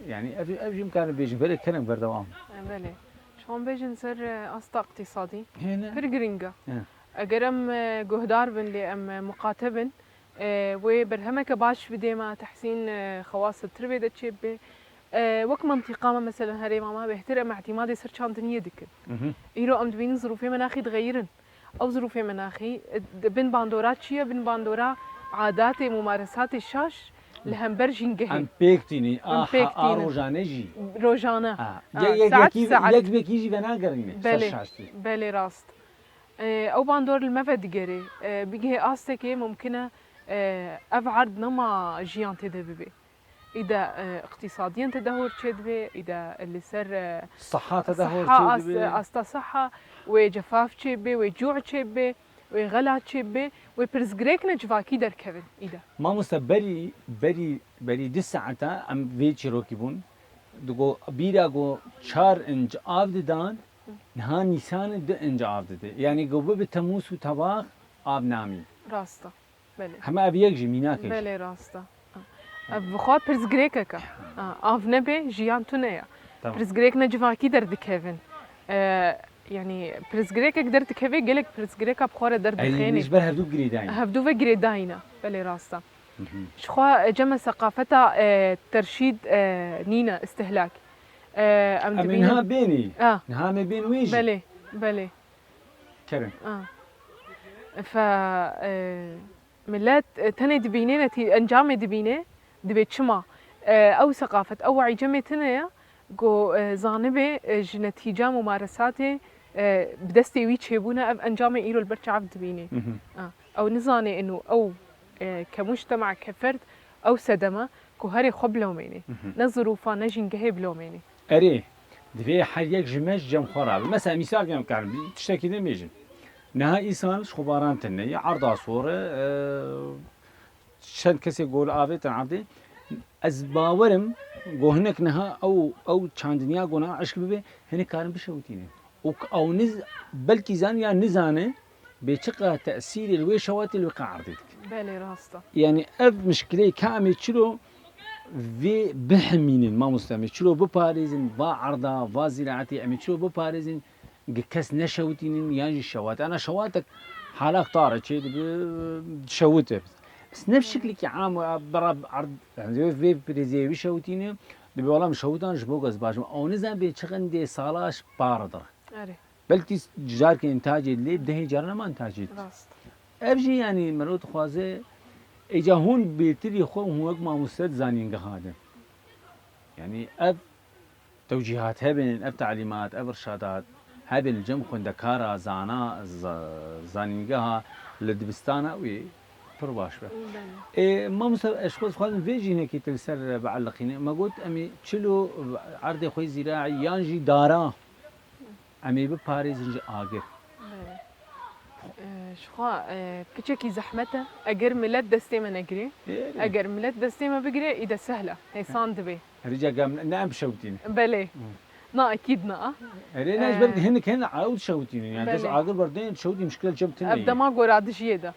Yani ev, ev jî em karin bêjin, belê kerem berdewam. E, belê. Ji xwe em bêjin ser, e, asta iqtîsadî. Hê ne? Pir giring e. He. Eger em, e, guhdar bin, lê em, e, muqate bin, e, wê berhemeke baş bidê me, tehsîn, e, xewasa tirvê de çêbibe. E, wek mintîqa me, meselen herêma me, bêhtir em îtîmadê ser çandiniyê dikin. Mhm. Îro em dibînin zirûfê menaxî dixeyirin. Ew zirûfê menaxî, e, di bin bandora çi ye? Bin bandora adatê, mumaresatê şaş li hember jîngehê. Em pêk tînin, Em a, pêk a, a tînin. Rojane jî. Rojane. A, A, ye-, yek, saet, yekî, saet. Yek bekî jî venagerîne, ser Belê, şaştî. Belê rast. E, ew bandor li me ve digerê. E, bigihê astekê mumkin e, e, ev erd nema jiyan tê de bibe. Îde, e, iqtîsadiyen tedehûr çêdibe, îde li ser, e, Siha tedehûr siha as-, çêdibe. Asta siha, wê cefaf çêbibe, wê cû çêbibe, wê xela çêbibe, wê pirsgirêkine civakî derkevin îde. Mamoste, berî, berî Berî du saeta em vê çîrokî bûn. Digo bîra ku çar inc av didan, niha Nîsanê du inc av dide. Yanî ku bibe Temûs û Tebax av namî. Rast e. Belê. Hema ev yek jî mînakê jî. Belê, rast e. Ev bi xwe pirsgirêkek e. Ha, av nebe, jiyan tune ye. Tamam. Pirsgirêk ne civakî derdikevin. E, yanî pirsgirêkek derdikeve, gelek pirsgirêka bi xwe re Ey, derdixêne. Ji ber hevdû girêdayî. Hevdû ve girêdayî ne. Belê, rast e. Hı hı. Ji xwe cem e seqafeta, e, terşîd, e, nîne, istihlak. E, em Em ê dibînin niha bênî. Ah. Niha me bên wê jî. Belê, belê. Kerem. Ah. Fe, e, millet, e, tenê dibîne, netî-, encamê dibîne, dibê çima? E, ew seqafet, ew weî cemê tune ye, ku, e, zanibe, e, ji netîca mumaresatê, e, bi destê wî çêbûne, ev encamê îro li ber çav dibîne. Hı hı. Ah. Ew nizane inu ew, e, ke mujtema, ke ferd, ew sedem e ku herê xwe bilomêne. Mhm. Ne zirûfa, ne jîngehê bilomêne. Erê, divê her yek ji me ji cem xwe rabe. Mesela mîsalkê em karin, tiştekî din bêjin. Niha îsan ji xwe baran tune ye, erda sor e, e, çend kesê ku li avêtin erdê. Ez bawerim ku hinek niha ew, ew çandiniya ku niha eşk bibe, hinek karin bişewitînin. û k-, ew niz-, belkî zan ya nizane bê çiqa tesîrê li wê şewatê li wê qe erdê dike. Belê, rast e. Yanî ev mişkileyê ka em ê çilo vê bihemînin, mamoste, em ê çilo biparêzin, va erda, va zîraetê, em ê çilo biparêzin, gi kes neşewitînin yan jî şewat. Ana şewatek halak tare çê dibe, şewite. Bes ne bi şiklekî am, bera erd, yani vê, vê pirêzê wî şewitîne, dibe wela min şewitan ji bo ku ez baş bim. Ew nizan bê çiqindê sala ji par dir. Erê. Belkî carkên tacê dilê, dehê caran neman tacê dilê. Rast. Ev jî, yanî, mero dixwaze, êca hûn bêtirî xwe hûn wek mamoste di zanîngeha de. Yanî, ev tewcîhat hebin, ev talîmat, ev irşadat hebin li cem xwendekara, zana, za-, zanîngeha li dibistana wê pir baş be. Belê. Ê, mamoste, ez ji xwe dixwazim vê jî hinekî tu li ser bieliqînî. Me got, em ê çilo erdê xwe zîraî yan jî dara. Em ê biparêzin ji agir. Belê. Ee, ji xwe, e, piçekî zehmet e. Eger milet destê me negirê, Ê, eger milet destê me bigire, îde sehl e. Hêsan dibe. Herî ca gam ne em bişewitîne. Belê. Hı. Na, ekîd na. Erê, ne, ji ber Ee, hinek hene ew dişewitîne. Yani, dest Belê. agir berdên dişewitî mişkil cem tine Ev ye. dema gora dijiyê de.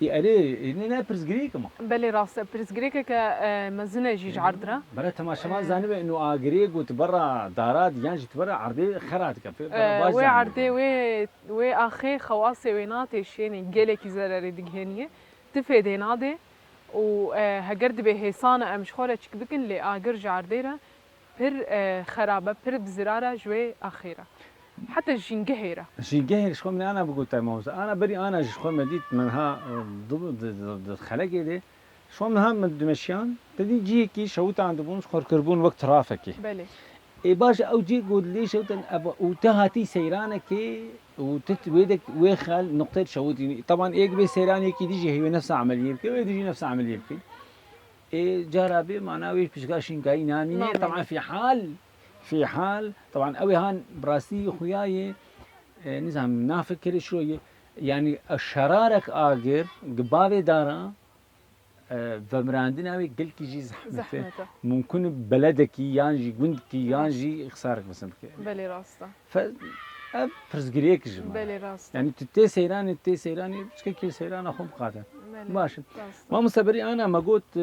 Ê, erê, ê, ne, ne, pirsgirêk e ma. Belê, rast e. Pirsgirêkeke, e, mezin e jî ji erd re. Bere temaşevan E, zanibe ino agirê got bera dara diyan jî tu bera erdê xera dike. Pê bera E, baş wê zanibe. erdê, wê, wê axê xewasê wê natê şênê gelekî zererê digihêniye. Ti fêdê nadê û, e, heger dibê hêsan e em ji xwe re çik bikin lê agir ji erdê re pir, e, xerab e, pir bi zirar e ji wê axê re. Heta jîngehê re. Jîngehê ji xwe min ana bigota mamoste. Ana berî ana ji xwe me dît, min ha, e, di, di, di, di xelekê de. Ji xwe min ha min dimeşiyan, te dî cihekî şewitan dibûn, ji xwe kiribûn wek trafekê. Belê. Ê baş e, ew cihê ku lê şewtin ev û te hatî seyranekê û te wê de wê xel nuqteyê şewitînî. Teban êk bê seyranekî dî jî hê wê nefsa emeliyê bike, wê dî jî nefsa emeliyê bike. Ê cara bê mana wê pişka şînkayî namîne. Namîne. Teban fî hal, fî hal, teban ew ê han bi rastî xuya ye, e, nizam nafikirê şiro ye. Yanî, e, şerarek agir, gi bavê dara, e, vemirandina wê gelkî jî zehmet e. Zehmet e. Mumkin e beledekî yan jî gundkî yan Hı. jî xisarek mezin bike. Belê rast e. Fe-, ev pirsgirêk ji me. Belê rast e. Yanî tu tê seyranê, tê seyranê, çikekê seyrana xwe biqate. Belê Baş e. rast e. Mamoste berî ana me got, e,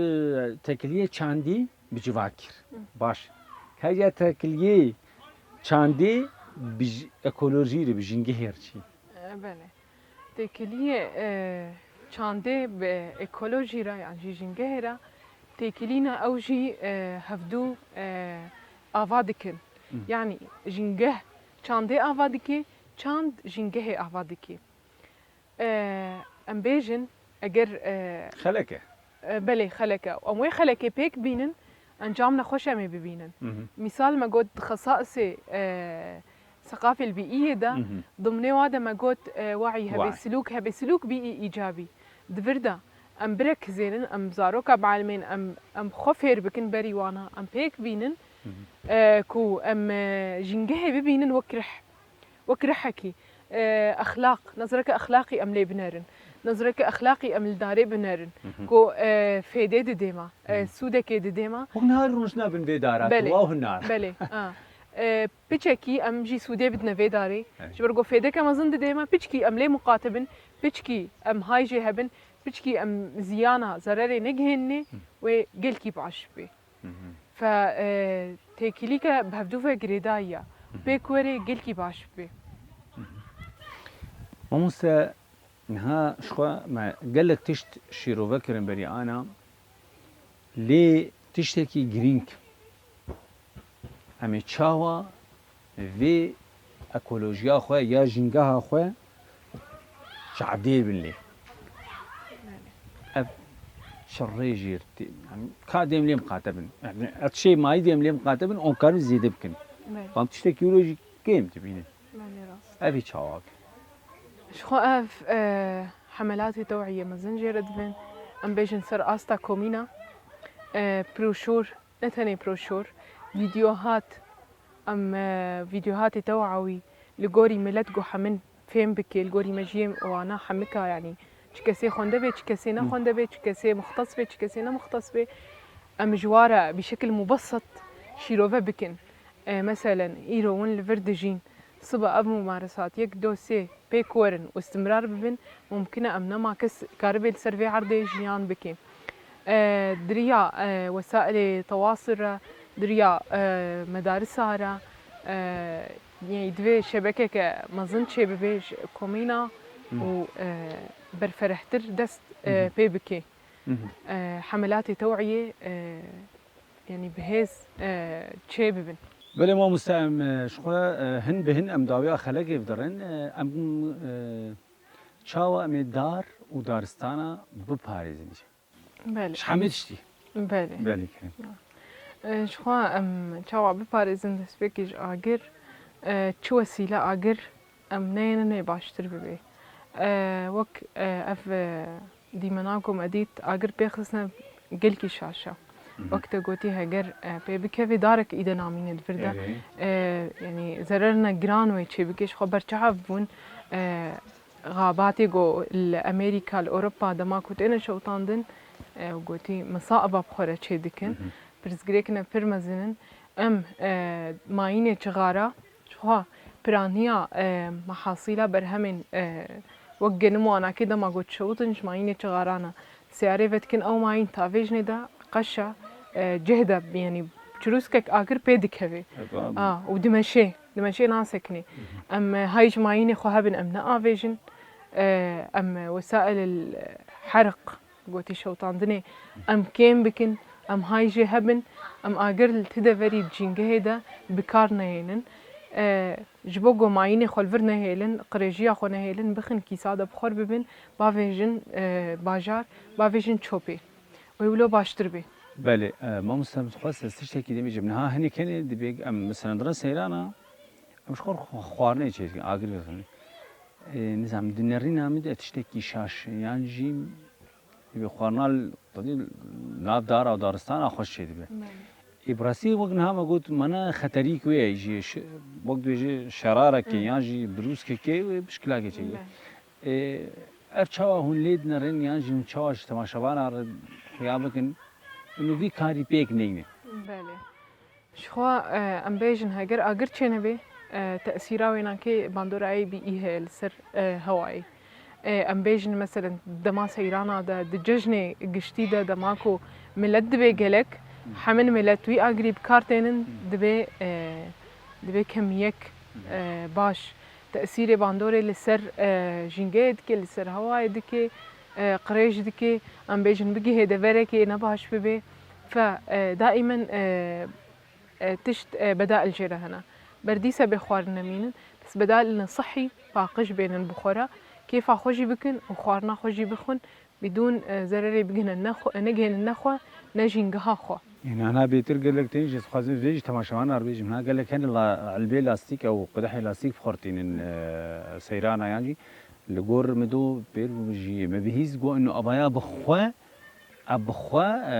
tekiliyê çandî bi civakî re. Hı. Baş e. Hêja tekiliyê çandî bi j-, ekolojî re, bi jîngehê re çi? E, belê. Têkiliyê, e, çandê bi ekolojî re, yan jî jîngehê re têkilî ne, ew jî, e, hevdû, e, ava dikin. Hı. Yanî jîngeh çandê ava dike, çand jîngehê ava dike. E, em bêjin, eger, e, Xelek e. E, belê, xelek e. Em wê xelekê pêk bînin, encam nexweş em ê bibînin. Mhm. Mîsal me got, di xesaisê, e, seqafê li bîîyê de, Mhm. dimnê wa de me got, e, wahî hebe, Wahî. silûk hebe, silûk bîî îcabî. Di vir de em birekizênin, em zaroka bielmên, em, em xwe fêr bikin berî wana, em pêk bînin, Mhm. e, ku em, e, jîngehê bibînin wek rih. Wek rihekî, e, exlaq, nezreke exlaqî em lê binerin. nezreke exlaqî em li darê binerin. Ku, e, fêdê didê me, e, sûdekê didê me. Hûn her rûniştina bin vê dara, Belê. Wow hinar. Belê, ha. E, piçekî em jî sûdê bidine vê darê. Evet. Ji ber ku fêdeke mezin didê me, piçkî em lê muqate bin, piçkî em hay jê hebin, piçkî em ziyana, zererê negihênê, wê gelkî baş bê. Fe, e, têkilîke bi hevdû ve girêdayî ye. Pêk werê gelkî baş bibê. Mamoste, niha ji xwe me gelek tişt şîrove kirin berî ana, lê tiştekî girîng, em ê çawa vê ekolojiya xwe ya jîngeha xwe çavdêr bin lê. Ev çi rê jî tê, yanî ka dêm lê miqate bin. Yanî ev tiştê mayî dêm lê miqate bin, û karin zêde bikin. Belê. Bam tiştekî wilo jî kêm dibînin. Belê, rast. Ev ê çawa bike? Ji xwe ev, e, hemelatê teweyê mezin jê re dibin. Em bêjin ser asta komîna, e, broşûr, ne tenê broşûr, vîdyohat, em, e, vîdyohatê tewawî li gorî milet ku hemin fêm bike, li gorî mejiyê wana hemika, yanî çi kesê xwende bê, çi kesê nexwende bê, çi kesê muxtes bê, çi kesê nemuxtes bê. Em ji wa re bi şekil mubesit şîrove bikin. E, meselen, îro hûn li vir dijîn, sibe ev mumaresat yek, do, sê pêk werin û istimrar bibin, mumkin e em nema kes karibe li ser vê erdê jiyan bike. E, di riya, e, wesailê tewasil re, di riya, e, medarisa re, e, yê divê şebekeke mezin çêbibe ji komîna û, e, berferehtir dest, e, pê bike. E, hemelatê teweyê, e, yanî bi hêz, e, çêbibin. Belê mamoste, em, e, ji xwe, e, hin bi hin em dawiya xelekê bidirin. E, em, e, çawa em ê dar û daristana biparêzin jî? Belê. Ji hemî tiştî. Belê. Belê kirin. E, ji xwe em çawa biparêzin destpêkê ji agir, e, çi wesîle agir em neyêne nê baştir bibê. E, wek, e, ev, e, dîmena ku me dît, agir pê xistine gelkî şaş e. Wek te gotî, heger, e, pê bikevê, darek îde namîne di vir de. Erê. E, yanî zererine giran wê çê bike, ji xwe berçav bûn, e, xabatê ku li Amerîka, li Ewropa dema ku têne şewitandin, e, gotî, misaiba bi xwe re çê dikin. Pirsgirêkine pir mezin in. Em, e, mayînê çixara, ji xwe piraniya, e, mehasîla berhemên, e, wek genim û anakê dema ku dişewitin ji mayînê çixarana seyarê vedikin, ew mayîn tavêjinê de qeşa, e, cih de, yanî çirûskek agir pê dikeve. Evet, abi. A, û dimeşê, dimeşê nasekinê. Em, e, hay ji mayînê xwe hebin, em neavêjin. E, em, e, wesailê herq, gotî şewitandinê, em kêm bikin, em hay jê hebin, em agir li ti deverî di jîngehê de bi kar nehêlin. E, ji bo ku mayînê xwe li vir nehêlin, qirêjiya xwe nehêlin, bixin kîsa de bi xwe bibin, bavêjin, e, bajar, bavêjin çopê. Wê wilo baştir bê. Belê, e, mamoste, min dixwest ez tiştekî dibêjim. Niha hinek hene dibê em bi senedira seyrana, em ji xwe xwarinê çêdikin, agir vexin. E, nizam, di nerîna min de tiştekî şaş, yan jî Divê xwarina li, tadî nav dara û daristana xweş çêdibe. Belê. Ê, bi rastî wek niha me got, mana xeterîk wê ye jî, ş-, wek dibêje şerarekê, hmm, yan jî birûskekê wê pişkilakê çêdibe. Belê. Ê, ev çawa hûn lê dinerin, yan jî hûn çawa ji temaşevana re xuya bikin, hûn vî karî pêk neyne? Belê. Ji xwe, e, em bêjin, heger agir çênebê, e, tesîra wê nakê bandora A B E heye li ser, e, hewayê. E, em bêjin, meselen, dema seyrana de, di cejnê giştî de, dema ku milet dibê gelek, hemin milet wî agirî bi kar tênin, dibê, e, dibê kemiyek, e, baş. Tesîrê bandorê li ser, e, jîngeyê dike, li ser hewayê dike, e, qirêj dike. Em bêjin, bigihê deverekê ne baş bibê. Fe, e, daîmen, e, e, tişt, e, bedail jê re hene. Ber dîse bê xwarin nemînin, bes bedailên sihî paqij bênin bi xwe re, kêfa xwe jî bikin û xwarina xwe jî bixwin, bidûn, e, zererê bigihine ne xwe, negihênin ne xwe, ne jîngeha xwe. Ê, niha bêtir gelek tên jî, ez dixwazim vê jî temaşevanan re bêjim. Niha gelek hene la-, elbê lastîk ew qidehê lastîk bi xwe re tînin, e, seyrana yan jî. Li gor min do pêr bû jî me bihîst got, ino avaya bi xwe Ev bi xwe, e,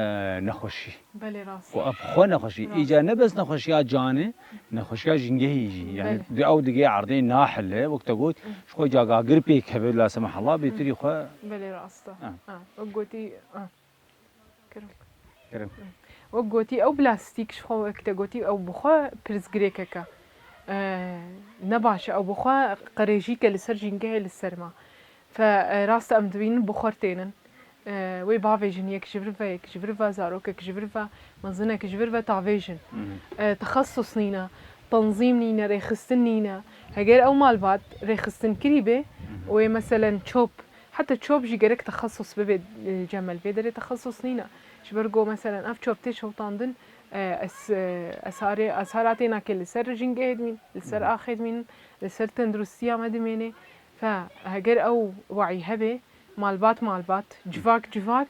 nexweşî. Belê rast. Ku ev bi xwe nexweşî. Rast. Îca ne bes nexweşiya canê, nexweşiya jîngehî jî. Yani Belê. Di ew digê erdê nahile, wek te got, ji xwe cagagir pêk hebe, la semehella bêtirî xwe. Belê rast e. Ha. Ha. Wek gotî, ha. Kirim. Kirim. Wek gotî ew plastîk ji xwe wek te gotî ew bi xwe pirsgirêkek e. E, ne baş e ew bi xwe qirêjîk e li ser jîngehê li ser me. Fe, e, rast e em dibînin bi xwe tênin. E, wê bavêjin yek ji vir ve, yek ji vir ve, zarokek ji vir ve, mezinek ji vir ve tavêjin. E, texesus nîne, tenzîm nîne, rêxistin nîne. Heger ew malbat rêxistin kirî bê, wê meselen çop, heta çop jî gerek texesus bibe, e, Cemel. Vê derê texesus nîne. Ji ber ku meselen ev çop tê şewtandin, e, ez, e, ez harê, ez hara têna ke li ser jîngehê dimîn, li ser axê dimîn, li ser tenduristiya me dimênê. Fe, heger ew wayî hebe, malbat malbat, civak civak,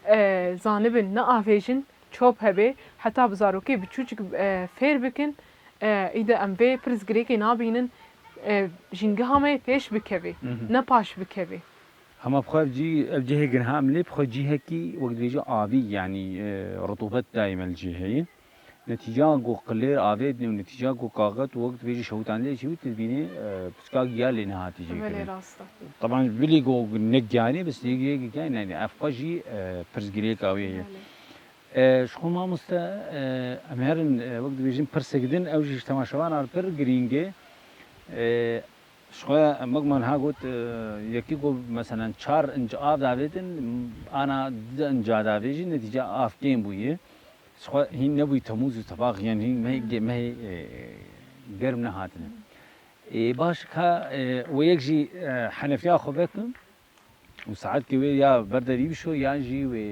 e, zanibin, neavêjin, çop hebe, heta bi zarokê biçûçik, e, fêr bikin, e, îde em vê pirsgirêkê nabînin, e, jîngeha me pêş bikeve, Mhm. ne paş bikeve. Hema bi xwe ev cî, ev cihê ginha em lê bi xwe cihekî wek dibêje avî, yanî, e, rutûbet daîme li cî heye. Netîca ku qilêr avêtine û netîca ku kaxet wek dibêje şewitandinê çêbû, tu dibînî, e, piçka giya lê nehatî Belê jêkirin. rast e. Teban bilî ku ne giyanê, bes lê giyanê, ne, ne, ev xwe jî, e, pirsgirêka wê ye. Belê. E, ji xwe mamoste, e, em herin, e, wek dibêjin pirsek din, ew jî ji temaşevanan pir girîng e. E, ji xwe em wek me niha got, e, yekî ku meselen çar inc av davêtin, ana du inca davêjin, netîca av kêm bûye. Ji xwe hîn nebûyî temûz û tebax, yan hîn mehê, ge- mehê, e, germ nehatine. Ê, baş ka, e, wê yek jî, e, henefiya xwe vekin û saetkê wê ya ber derî bişo, yan jî wê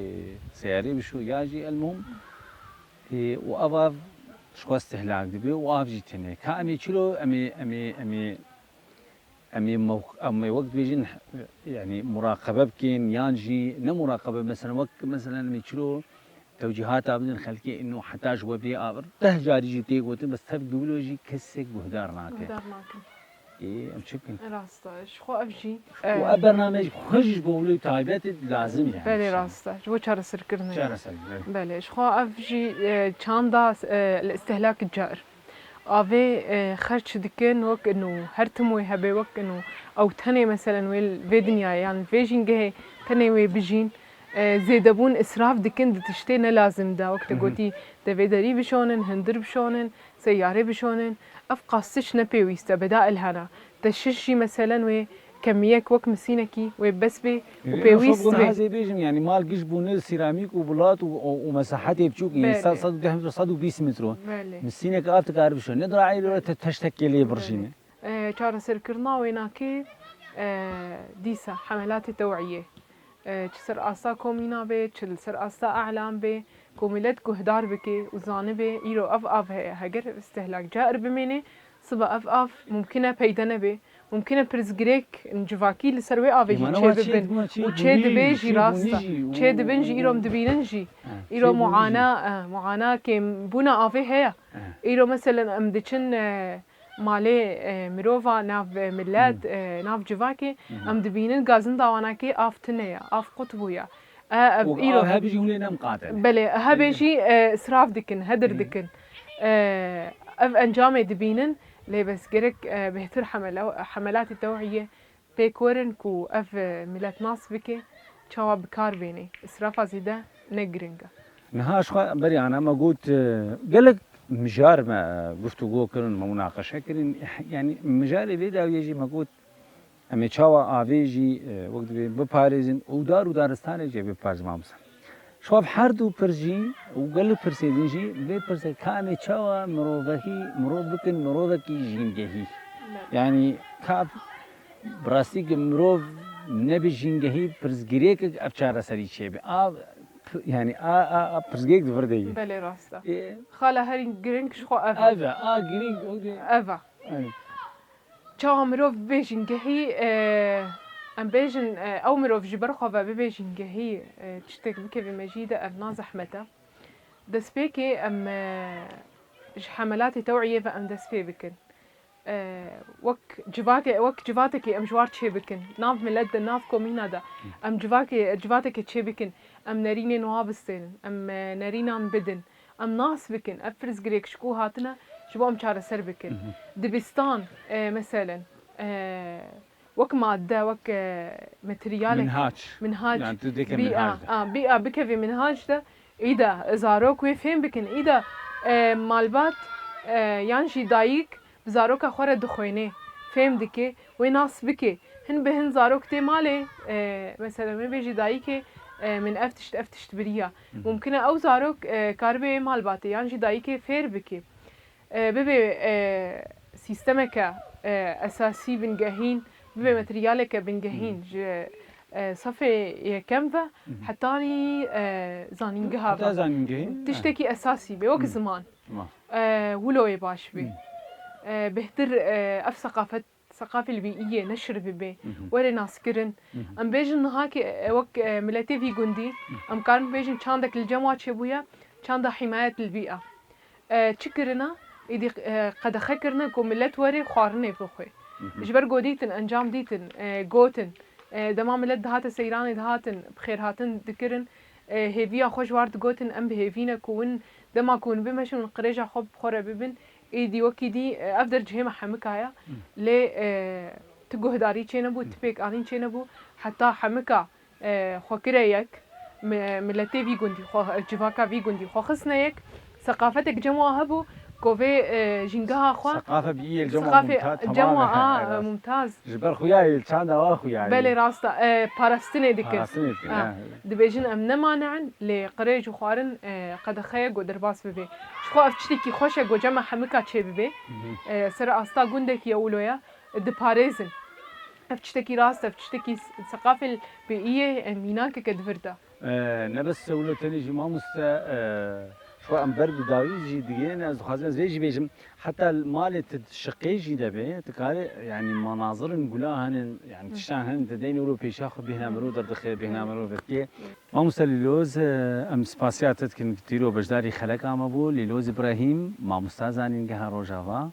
seyarê bişo, yan jî elmuhim, ê, û ev av ji xwe istihlak dibe û av jî tune. Ka em ê çilo, em ê, em ê, em ê, em ê mewq-, em ê wek dibêjin, yanî muraqebe bikin, yan jî ne muraqebe, mesela wek, mesela em ê çilo tewcîhata bidin xelkê, ino heta ji we bê av, deh carî jî tê gotin, bes tev guhilo jî kesek guhdar nake. Guhdar nakin. Ê, em çi bikin? Rast e. Ji xwe ev jî, Û e, ev bername jî xwe jî ji bo wilo taybet lazim e, yani. Belê rast e. Ji bo çareserkirinê. Çareser, belê. Belê. Ji xwe ev jî, e, çanda, e, li istehlak cair. Avê, e, xerç dikin wek ino, her tim wê hebe wek ino. Ew tenê meselen wê vê dinyayê yan vê jîngehê tenê wê bijîn. E, zêdebûn, israf dikin di tiştê ne lazim de. Wek te Mhm. gotî, devê derî bişonin, hundir bişonin, seyarê bişonin. Ev qas tişt ne pêwîst e, bedail hene. Te şiş jî meselen wê kemiyek wek misînekî wê bes bê û Ê, pêwîst ew bê. Hazê bêjim, yani mal giş bûne sîramîk û bilat û, û, û mesahetê biçûk, yani Belê. sed, sed û deh metro, sed û bîst metro. Belê. Misînek av dikar bişo. Ne dira eyrê te teştekê lê birjîne. Belê. E, çareserkirina wê nake, e, dîsa hemelatê tewiyê. E, çi ser asta komîna bê, çi li ser asta e'lam bê, ku milet guhdar bike û zanibe îro ev av heye. Heger istehlak cair bimêne, sibe ev av mumkin e peyde nebe. Mumkin e pirsgirêk civakî li ser wê avê jî çêbibin û çê dibe jî rast e. Çê dibin jî îro em dibînin jî. Îro muana, e, muana kêmbûna avê heye. Îro meselen em diçin, e, malê, e, mirova nav, e, milet, e, nav civakê, em dibînin gazinda wana kê av tune ye, av qut bûye. E, ev Û îro av hebe jî hûn ê nemiqatin. Belê, hebe jî, e, israf dikin, hedir dikin. E, ev encamê dibînin, lê bes gerek, e, bêhtir hemela-, hemelatê tewiyê pêk werin ku ev, e, milet nas bike, çawa bi kar bêne, israfa zêde ne giring e. Niha ji xwe berî ana me got, e, gelek mijar me, e, guftûgo kirin, me munaqeşe kirin. Yani mijarê vê dawiyê jî me got, em ê çawa avê jî, e, wek divê biparêzin û dar û daristanê jî biparêzin, mamoste. Şof her du pirs jî û gelek pirsê din jî vê pirsê ka em ê çawa mirovekî, mirov bikin mirovekî jîngehî. Yanî ka bi rastî ki mirov nebe jîngehî pirsgirêkek ev çareserî çêbe. A, p-, yanî a, a, a pirsgirêk di vir de ye. Belê rast e. Ê. Xala herî girîng ji xwe ev e. Ev e, a girîng o de. Ev e. Ev. Çawa mirov bibê jîngehî, e, em bêjin, e, ew mirov ji ber xwe ve bibê jîngehî, e, tiştek bikevî mejiyê de ev na zehmet e. Destpêkê em, e, ji hemelatê tewiyê ve em dest pê bikin. E, wek civakê, wek civatekê em ji war çêbikin. Nav milet de, nav komîna de. Em civakê, civateke çêbikin. Em nerînên wan bistênin. Em, e, nerînan bidin. Em nas bikin. Ev pirsgirêk ji ku hatine, ji bo em çareser bikin. Dibistan, e, meselen, e, wek madde, wek, e, materyalek, Minhac. Minhac, Yani tu dêke bîa, minhac de. a, bîa bikevê minhac de, îda zarok wê fêm bikin, îda, e, malbat, e, yan jî dayik bi zaroka xwe re dixwêne, fêm dike, wê nas bike. Hin bi hin zarok tê malê, e, mesela me bêjî dayikê, e, min ev tişt, ev tişt biriya. Mumkin e ew zarok, e, karibe malbatê yan jî dayikê fêr bike. E, bibe, e, sîstemeke, e, esasî bingehîn, bibe materyaleke bingehîn ji, e, sefê yekem ve hetanî, e, zanîngeha Heta ve. zanîngehê? Tiştekî esasî be, wek ziman. Tamam. E, wilo yê baş be. E, bêhtir, e, ev seqafet, seqafê li bî î yê neşir bibe. Were naskirin. Em bêjin niha ki, e, wek, e, miletê vî gundî, em karin bêjin çandek li cem wa çêbûye, çanda hîmayet li bî a. E, çi kirina? Êdî, e, qedexe kirine ku milet were xwarinê bixwe. Ji ber ku dîtin, encam dîtin, e, gotin. E, dema milet dihate seyranê dihatin, bi xêrhatin dikirin, e, hêviya xwe ji war digotin, em bi hêvî ne ku win dema ku hûn bimeşin, hûn qirêja xwe bi xwe re bibin. Êdî wekî dî, e, ev der cihê me hemika ye. Lê, e, ti guhdarî çênebû, ti pêkanîn çênebû. Heta hemika e, xwe kire yek, mi-, miletê vî gundî xwe, civaka vî gundî xwe xistine yek, seqafetek cem wa hebû, ku vê, e, jîngeha xwe Seqafe bi yê cem wa seqafê mumta-, cem wa, tamam, a, evet. mumtaz. Ji ber xuyayê, çanda wa xuyayê. Belê rast e, e, parastinê dikin. Parastinê dikin, Ha, ha. Dibêjin em ne mane in, lê qirêj û xwarin, e, qedexe ye ku derbas bibe. Ji xwe ev tiştekî xweş e ku cema hemika çê bibe. E, ser asta gundekî ye wilo ye, diparêzin. Ev tiştekî rast e, ev tiştekî s-, seqafê bi î yê, e, mînakeke di vir de. E, ne bes wilo tenê jî mamoste, e, ji xwe em ber bi dawî jî digihên, ez dixwazim ez vê jî bêjim, heta li malê tu şiqê jî de be, tu karê, yanî manazirin gula henin, yanî tiştan henin, tu deynê wilo pêşiya xwe bêhna mirov derdixê, bêhna mirov derdikê. Mamoste Lîloz, e, em spasiya te dikin, tîro beşdarî xeleka me bû, Lîloz Îbrahîm, mamosta zanîngeha Rojava.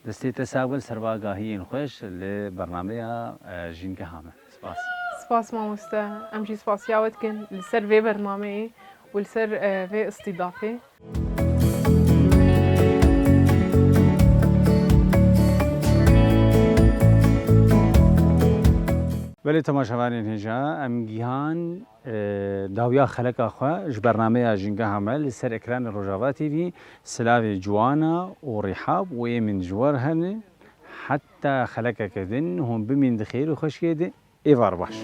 Destê te sax be, li ser va agahiyên xweş li bernameya, e, Jîngeha me. Spas. Spas mamoste. Em jî spasiya we dikin li ser vê bernameyê û li ser, e, vê îstîdafê. Belê temaşevanên hêja, em gihan e, dawiya xeleka xwe ji bernameya Jîngeha me li ser ekranê Rojava T V, silavê Ciwana û Rihab û ê min ji we re hene. Heta xelekeke din hûn bimîn di xêr û xweşiyê de. Êvar baş.